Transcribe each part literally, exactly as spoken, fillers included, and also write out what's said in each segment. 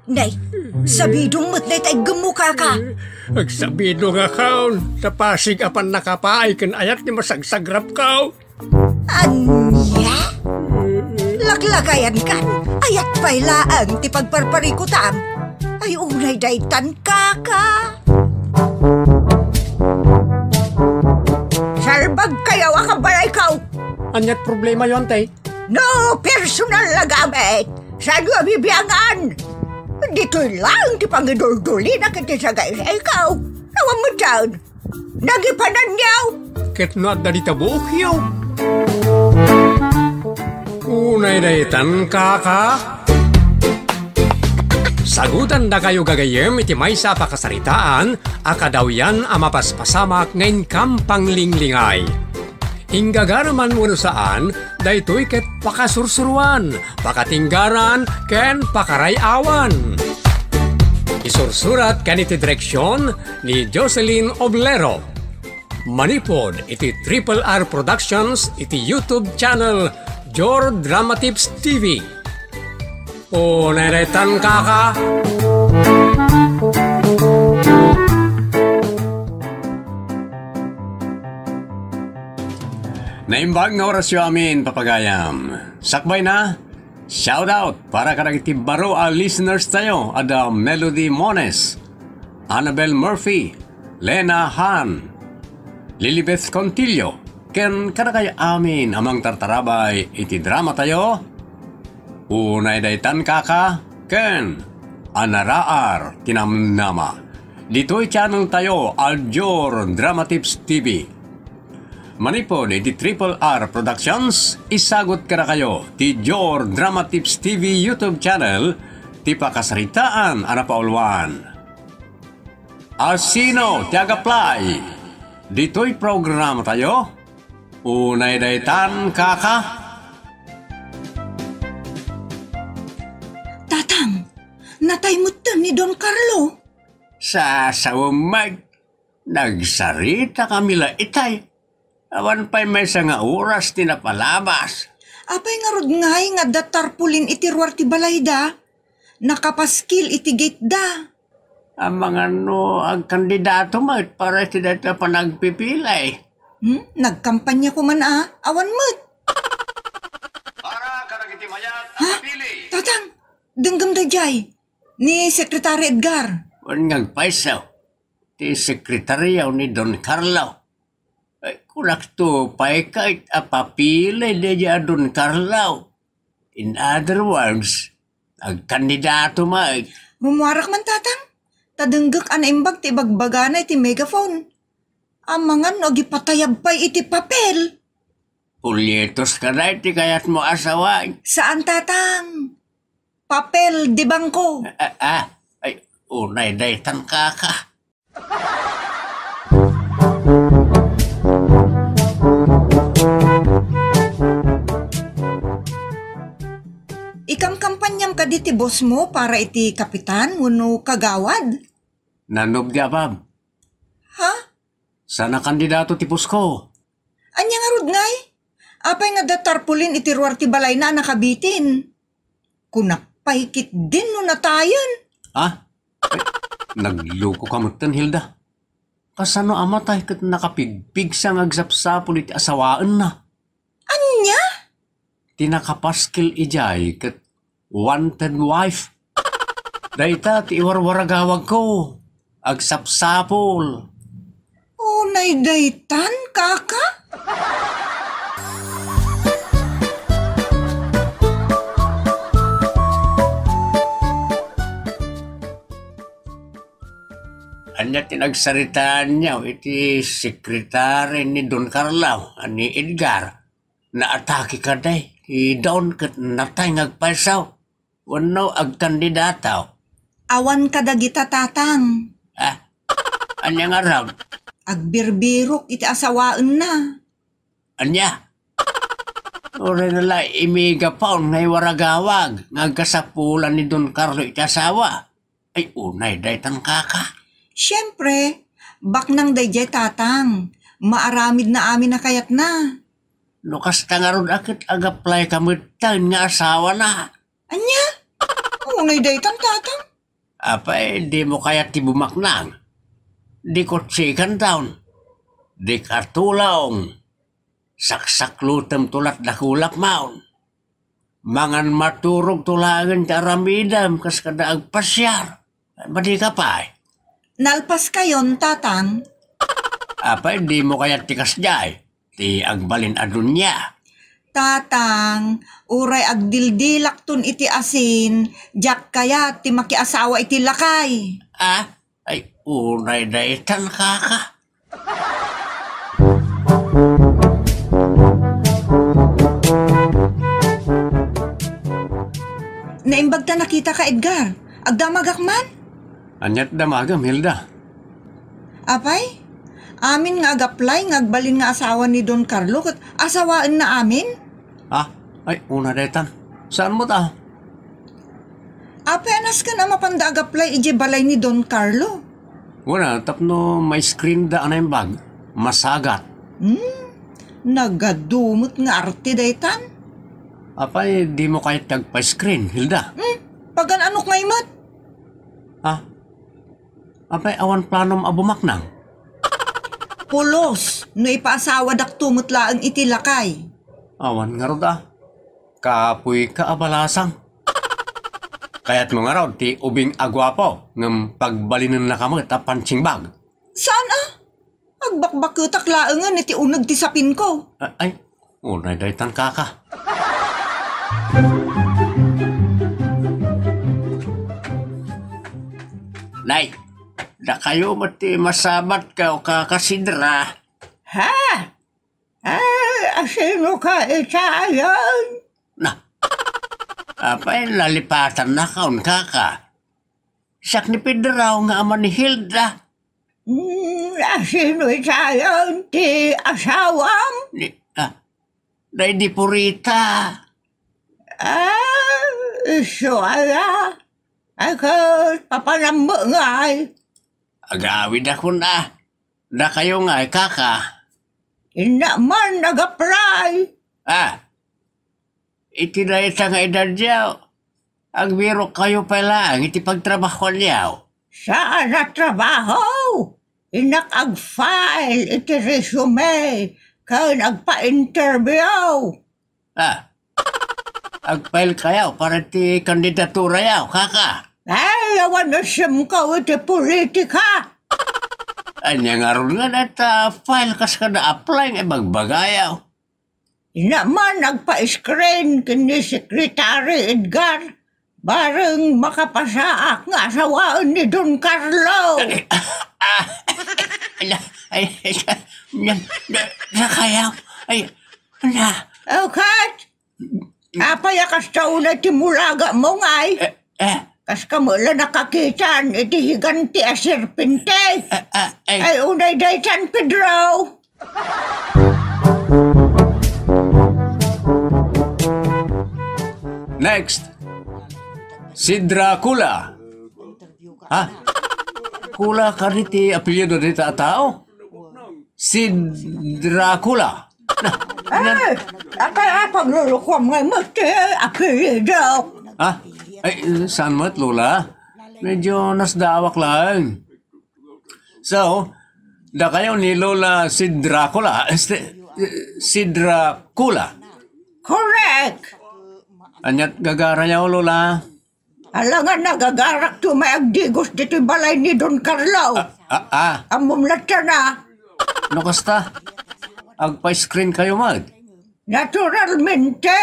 Nay, sabidong met dayta iggemmo, kaka. Agsabidongakon, ta pasig a pannakapaay ken ayat ti masagsagrapko. Ania? Laklakayankan, ayat pay laeng ti pagparparikutam. Ay, unay daytan, kaka. Salbagkayo a kabalayko. Aniat problemayo, ante? No personal a gamit, saanyo a bibiangan? Ditoy laeng ti pangiduldulina ken ti sagaysayko. Awan met daytan. Nagipananyo. Ket no adda dita buokyo. Unay daytan, kaka. Sagutandakayo gagayyem iti maysa a pakasaritaan a kadawyan a mapaspasamak nga inkam panglinglingay. Inggagaraman wenno saan, daytoy ket pakasursuroan, pakatinggaran, ken pakaray-awan. Isursurat ken iti direksion ni Jocelyn Oblero. Manipud iti Triple R Productions iti YouTube channel Jor Dramatips T V. Unay daytan, kaka. Naimbag nga orasyo amin, papagayam. Sakbay na, shout out para kadagiti baro a listeners tayo, ada Melody Mones, Annabel Murphy, Lena Han, Lilibeth Contillo, ken kadakayo amin a mangtartarabay iti drama tayo, Unay daytan, kaka, ken Anaraar ti Namnama. Ditoy channel tayo, Aljor Dramatips T V. Manipud iti Triple R Productions, isagut kadakayo ti Jor Dramatips T V YouTube channel ti pakasaritaan a napauluan. Asino ti agaplay ditoy programa tayo? Unay daytan, kaka. Tatang, natay metten ni Don Carlo. Sasawem met, nagsaritakami la itay. Awan pay maysa nga oras ti napalabas. Apay ngarud ngay nga adda tarpaulin iti ruar ti balayda? Nakapaskil iti gate da. Amangan no agkandidato met para iti dayta panagpipili. Hmm? Nagkampanya koma a, awan met. Para kadagiti mayat a Ha? Napili. Tatang, denggem daydiay. Ni Secretary Edgar. Wen nga agpayso. Ti sekretaryo ni Don Carlo. Ay, kunakto pay ket a papili daydiay a Don Carlo. In other words, agkandidato met. Rummuarak man, Tatang. Ta denggek a naimbag ti ibagbagana iti megaphone. Amangan no agipatayab pay iti papel. Pulyetos kada iti kayatmo a sawen. Saan, Tatang. Papel de bangko. Ah, ah, ay, unay daytan, kaka. Ikamkampanyam kadi ti boss mo para iti kapitan wenno kagawad? Nanubdi, apam. Ha? Saan a kandidato ti boss ko. Ania ngarud ngay? Apay nga adda tarpaulin iti ruar ti balayna a nakabitin? Kunak pay ketdin no natayen. Ah? Ay, naglukoka metten, Hilda. Kasano a matay ket nakapigpigsa nga agsapsapul iti asawaenna? Ania? Ti nakapaskil idiay ket wanted wife. Dayta ti iwarwaragawagko. Agsapsapul. Unay daytan, kaka? Ania ti nagsaritaanyo iti sekretary ni Don Carlo, ni Edgar? Naatake kadi ti Don ket natay nga agpayso wenno agkandidato? Awan kadagita, Tatang. Ah, ania ngarud? Agbirbirok iti asawaenna. Ania? Uray nga la imigapon nga iwaragawag nga agkasapulan ni Don Carlo iti asawa. Ay, unay daytan, kaka. Siempre, baknang daydiay, Tatang. Maaramidna amin a kayatna. No kasta ngarud a ket agaplayka metten nga asawana. Ania? Unay daytan, Tatang. Apay, dimo kayat ti bumaknang? Di kutsikan taon. Di katulong. Saksaklutem to lat dakulak maon. Mangan maturog to laengen ti aramidem kas kada agpasiar. Madi ka pay. Nalpaskayon, Tatang. Apay, dimo kayat ti kasdiay? Ti agbalin a dunia. Tatang, uray agdildilakton iti asin, diak kayat ti makiasawa iti lakay. Ah? Ay, unay daytan, kaka. Naimbag ta nakitaka, Edgar. Agdamagak man? Ania't damagem, Hilda? Apay? Amin nga ag-apply nga agbalin nga asawa ni Don Carlo ket asawaenna amin? Ah, ay, una daytan. Saan met a? Apay a nasken a mapanda ag-apply idiay balay ni Don Carlo? Wen a, tapno ma-screen da a naimbag, masagat. Hmm, nagadu met nga arte daytan. Apay, dimo kayat ti agpa-screen, Hilda? Hmm, pagan-anok ngay met? Ah, apay, awan planom a bumaknang? Pulos, no ipaasawadakto met laeng iti lakay. Awan ngarud a. Kapoyka a balasang. Kayatmo ngarud ti ubing a guapo ngem pagbalinennaka met a punching bag? Saan a? Agbakbaketak laengen iti uneg ti sapinko. A-, ay, unay daytan, kaka. Nay, dakayo met ti masabat ka o kaka Sidra. Ha? Ay, asino ka itayon? Na, apay, nalipatannaka on, kaka. Siak ni Pedro nga ama ni Hilda. Hmm, asino itayon ti asawam? Ni, ah, daydi Purita. Ah, isu aya? Ay, ket papanam met ngay? Agawidakon a. Dakayo ngay, kaka. Innak man nag-apply. Ah, iti dayta nga edadyo, agbirokkayo pay laeng iti pagtrabahoanyo. Saan a trabaho? Innak ag-file iti resume ken agpa-interview. Ah, ag-file kayo para ti kandidaturayo, kaka? Ay, awan a siyemko iti politika. Ania ngarud nga dayta file kas kada apply nga ibagbagayo? Innak man agpa-screen ken ni Secretary Edgar. Bareng makapasaak nga asawaen ni Don Carlo. Ay, ah, ala, ay, na, na, na, kayaw. Ay, na. O, ket? Apay a kasta unay ti mulagamo ngay? Eh, eh. Kas kamo la nakakitan iti higanti a serpente? Eh, eh, eh. Ay, unay daytan, Pedro. Next, si Dracula. Ha? Kula kadi ti apelyido dita a tao? Si Dracula. Na, na, Eh, apay a paglulukuam ngay met ti apelyido? Ha? Ay, saan met, Lola? Medyo nasdaawak laeng. So, dakayo ni Lola si Dracula, este, si Dracula. Correct. Ania't gagarayo, Lola? Alangan nagagarak to may agdigos ditoy balay ni Don Carlo. Ah, ah, ah. Ammom latta na. No kasta, agpa-screen kayo met. Naturalmente,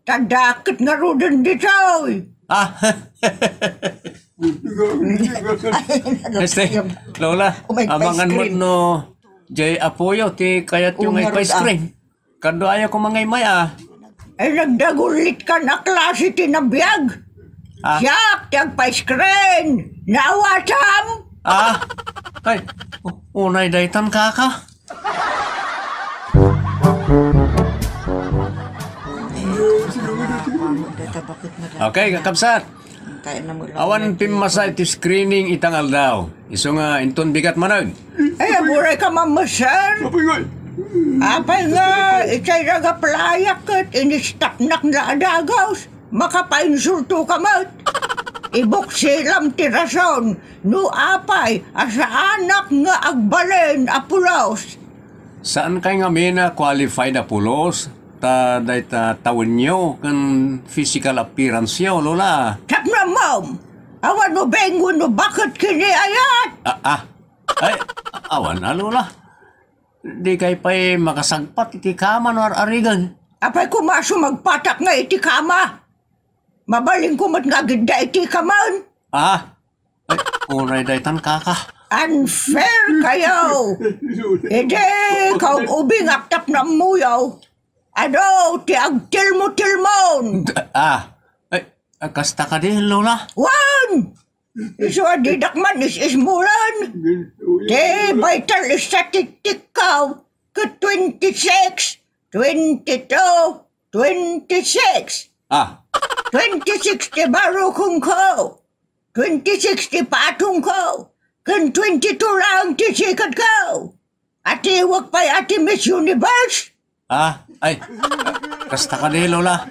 ta dakket ngaruden ditoy. Ah. Este, Lola, Oh, may amangan mo pa-screen. No, Jay Apoyo, ti kayat yung Oh, ay ngarud, pa-screen. Ah. Kado ayaw ko mangaymay, ah. Ay, nagdagullit ka na klase ti nabiag. Ah. Siak, ti agpa-screen. Naawatam. Ah. Ay, u-, unay daytan, kaka. Okay, kakabsat. Awan pimmasa iti screening ita nga aldaw. Isu nga inton bigat manen. Ay, aguray ka mameser. Apay nga, itay nagaplayak ket inistapnak nga adagus. Makapainsulto ka met. Ibuksilam ti rason no apay a saanak nga agbalin a pulos. Saankay ngamin a qualified a pulos ta dayta tawenyo ken physical appearance-yo, Lola. Tapno ammom, awan ubing wenno baket ken ni ayat. Ah, ah. Ay, awan a, Lola. Dikay pay makasagpat iti kama no ar-arigen. Apay koma a sumagpatak nga iti kama? Mabalinko met nga agidda iti kaman. Ah, ay, unay daytan, kaka. Unfair kayo! Idi kaug-ubingak tapno ammoyo, adu ti agtilmo-tilmon. Ah, ay, kasta kadi, Lola? Wen! Isu a didak man is-ismulan. Ti vital statistic-ko, ket twenty-six, twenty-two, twenty-six. Ah. Twenty-six ti barukongko. Twenty-six ti patongko. Ken twenty-two lang ti sikadko. Atiwek pay a ti Miss Universe. Ah, ay, kasta kadi, Lola.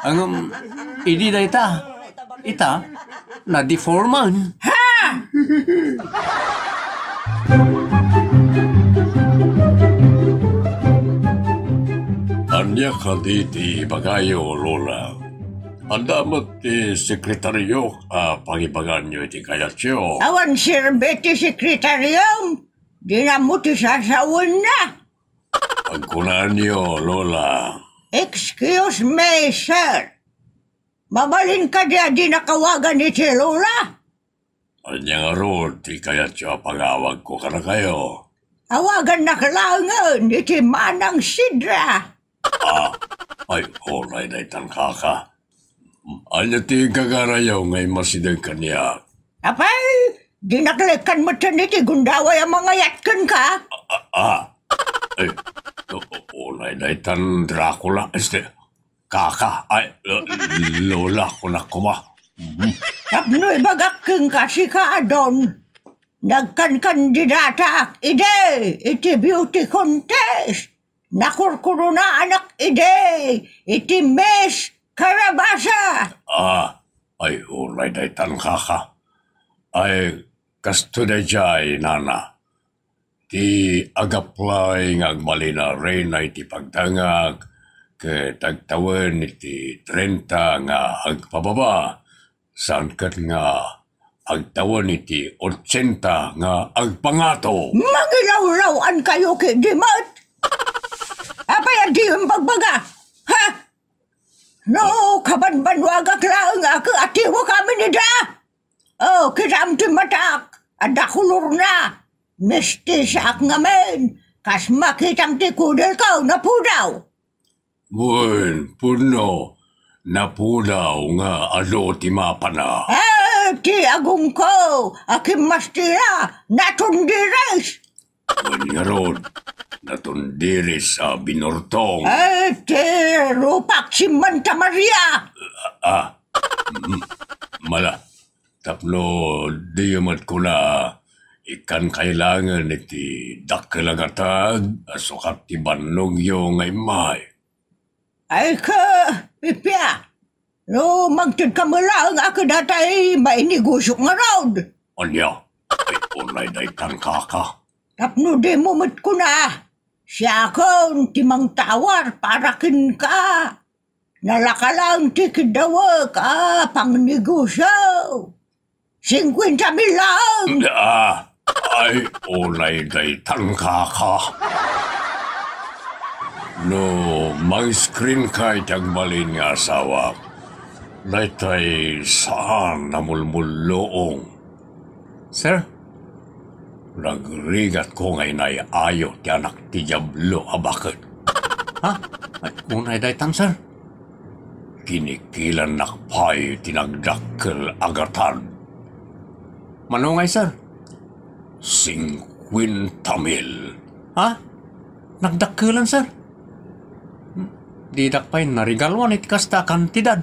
Ngem, idi dayta, ita, na-deforman. Ha? Ania kadi ti ibagayo, Lola? Adda met ti sekretariok a pangibaganyo iti kayatyo. Awan serbi ti sekretariom. Dina ammo ti sasawenna. Pagkunanyo, Lola. Excuse me, sir. Mabalin kadi a dinak awagan iti Lola? Ania ngarud ti kayatyo a pangawagko kadakayo? Awagannak laengen iti Manang Sidra. Ah, ay, unay daytan, kaka. Ania ti gagarayo nga immasideg kaniak? Apay, dinak lekkan metten iti gundaway a mangayat kenka. Ah, ah. Eh, o-, o-, unay daytan, Dracula, este, kaka, ay, lo-, Lola, kunak koma. Mhm. Tapno ibagak kenka, sika a Don, nagkankandidatak idi iti beauty contest. Nakurkurunaanak idi iti Miss Carabasa. Ah, ay, unay daytan, kaka. Ay, kastoy daydiay, nana. Ti ag-apply nga agbalin a reyna iti pagdangag ket agtawen iti trenta nga agpababa, saan ket nga agtawen iti otsenta nga agpangato. Mangilawlaw-ankayo ketdi met. Apay a diyo imbagbaga? Ha? No, kabanbanwagak laeng a ket atiwek amin ida. Oh, kitam ti matak, adda kolorna. Mestisaak ngamin, kas makitam ti kudelko, napudaw. Wen, pudno, napudaw nga adu ti mapana. Eh, ti agongko a kimmastila, natundiris. Wen ngarud, natundiris a binortong. Eh, ti rupak simmanta Maria. Ah, mm, mala. Tapno diyo met kuna, ikkan kailangan iti dakkel a gatad a sukat ti bannogyo nga immay. Ay ka, Pipia, no mangtedka met laeng a kadata, ay mainigusok ngarud. Ania? Ay, unay daytan, kaka. Tapno dimo met kuna, siakon ti mangtawar para kenka. Nalaka laeng ti kiddawek a pangnegosio. Singkuenta mil laeng. Ah, ay, unay daytan, kaka. No mang-screen ka iti agbalin nga asawak, daytay saan a mulmulluong. Sir? Nagrigatko nga inay-ayo ti anak ti Diablo a baket. Ha? Ay, unay daytan, sir. Kinikilannak pay ti nagdakkel a gatad. Mano ngay, sir? Singkuenta mil. Ha? Nagdakkelan, sir? Hmm, didak pay narigaluan iti kasta a kantidad.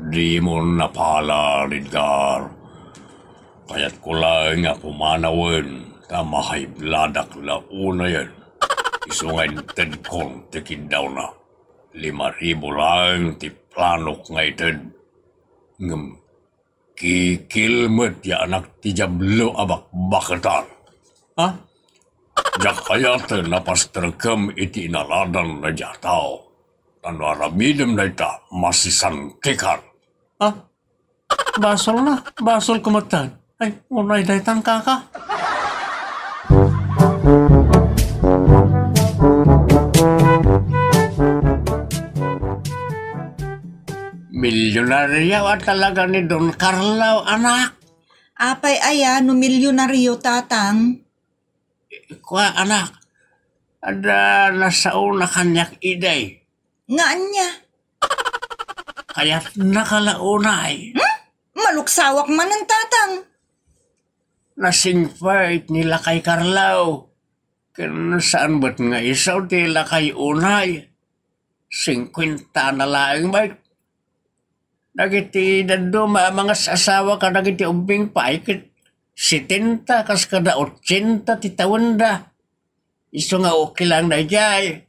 Dimo napalad, Edgar. Kayatko laeng a pumanawen ta mahaibladak la unayen. Isu nga intedkon ti kiddawna. Lima ribu laeng ti planok nga ited. Ngem Kikil met ya anak ti Diablo a bakbaketan. Ha? Diak kayaten a pasterkem iti inaladan daydiay a tao. Ta no aramidem dayta, masisantikan. Ha? Basolna, basolko metten. Ay, unay daytan, kaka. Milyonario a talaga ni Don Carlo, anak. Apay aya no milyonario, tatang? Kua, anak, adda nasaona kaniak idi. Nga ania? Kayatnaka la unay. Hmm? Maluksawak manen, tatang. Nasingpet ni Lakay Carlo. Ken saan met nga isu ti lakay unay. Singkuenta na laeng met. Dagiti dadduma a mangas-asawa kadagiti ubbing pay ket setenta kas kada ochenta ti tawenda. Isu nga okay lang daydiay.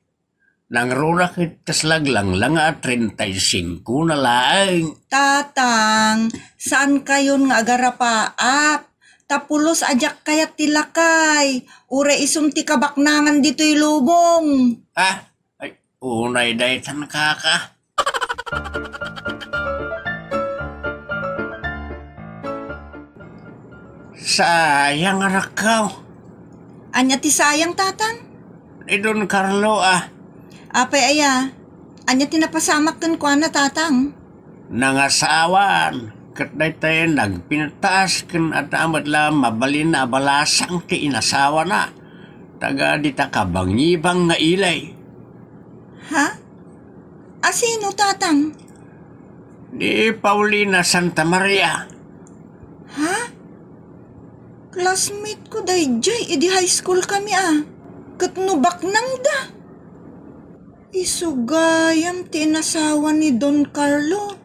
Nangruna ket kas laglanglanga a treinta y cinco na laeng. Tatang, saan kayon nga agarapaap? Ta pulos a diak kayat ti lakay. Uray isun ti kabaknangan ditoy lubong. Ah, ay, unay daytan, kaka. Sayang, anakko. Ania ti sayang, tatang? Ni Don Carlo, ah. Apay aya? Ania ti napasamak kenkuana, tatang? Nangasawan, ket daytoy nagpintas ken adda met la mabalin a balasang ti inasawana. Taga dita kabangibang nga ili. Ha? Asino, tatang? Ni Paulina Santa Maria. Ha? Classmate ko daydiay idi high school kami a. Ket no baknangda. Isu gayam ti inasawa ni Don Carlo.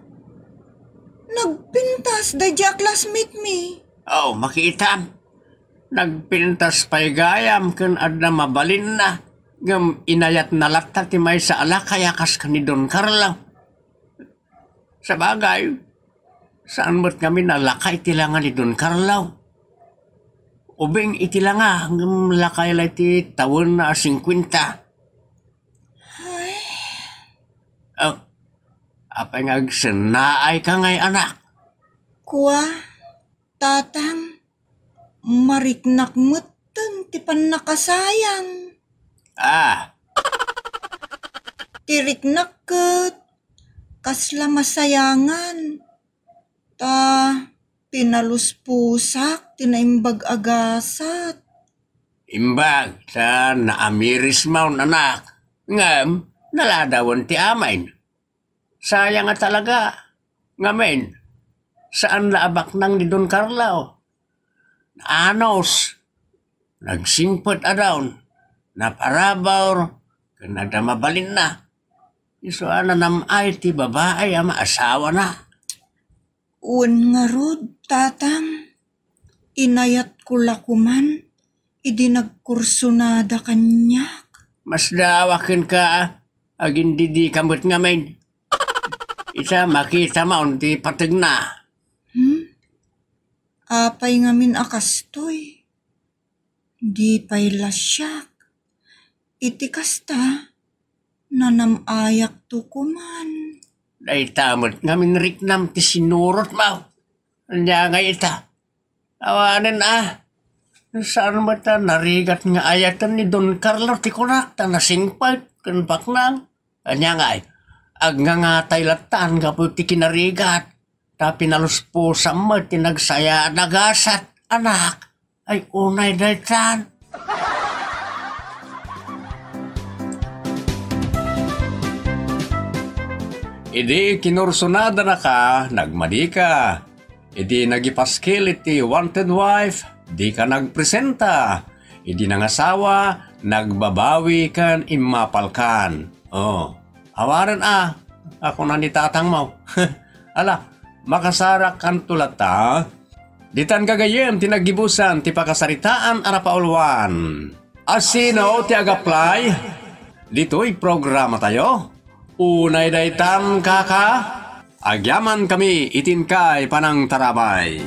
Nagpintas daydiay a classmate mi. Oh, makitam. Nagpintas pay gayam ken adda mabalinna, ngem inayatna latta ti maysa a lakay a kas ken ni Don Carlo. Sabagay, saan met ngamin a lakay ti langa ni Don Carlo. Ubing iti langa, ngem lakay la iti tawenna a singkuenta. Ay. Oh, apay nga agsennaay ka ngay, anak? Kua, tatang, mariknak metten ti pannakasayang. Ah. Ti riknak ket kasla masayangan. Ta pinaluspusak ti naimbag a gasat. Imbag ta naamiris maon, anak. Ngem naladawen ti amin. Sayang a talaga. Ngamin, saan la a baknang ni Don Carlo. Naanos, nagsingpet a daon, naparabur, ken adda mabalinna. Isu a nanam-ay ti babai a maasawana. Wen ngarud, tatang, inayatko la koman idi nagkursunada kaniak. Masdaawak kenka, agindidika met ngamin. Ita, makita maon ti pategna. Hmm? Apay ngamin a kastoy? Di pay la siak. Iti kasta, nanam-ayakto koman. Dayta met ngamin riknam ti sinurotmo. Ania ngay ita? Awanen a. Saan met a narigat nga ayaten ni Don Carlo ti kunak ta nasingpet ken baknang? Ania ngay? Agngangatay latta gapu ti kinarigat. Ta pinaluspusam met ti nagsayaagan a gasat, anak. Ay, unay daytan. Idi kinursunadanaka, nagmadika. Idi nagipaskil iti wanted wife, dika nagpresenta. Idi nangasawa, nagbabawi ken immapalkan. Oh, awanen a, a kuna ni tatangmo. Ala, makasarakanto latta. Ditan gagayyem ti naggibusan ti pakasaritaan a napauluan. Asino ti agaplay? Ditoy programatayo. Unay daytan, kaka. Agyamankami iti inkay panangtarabay.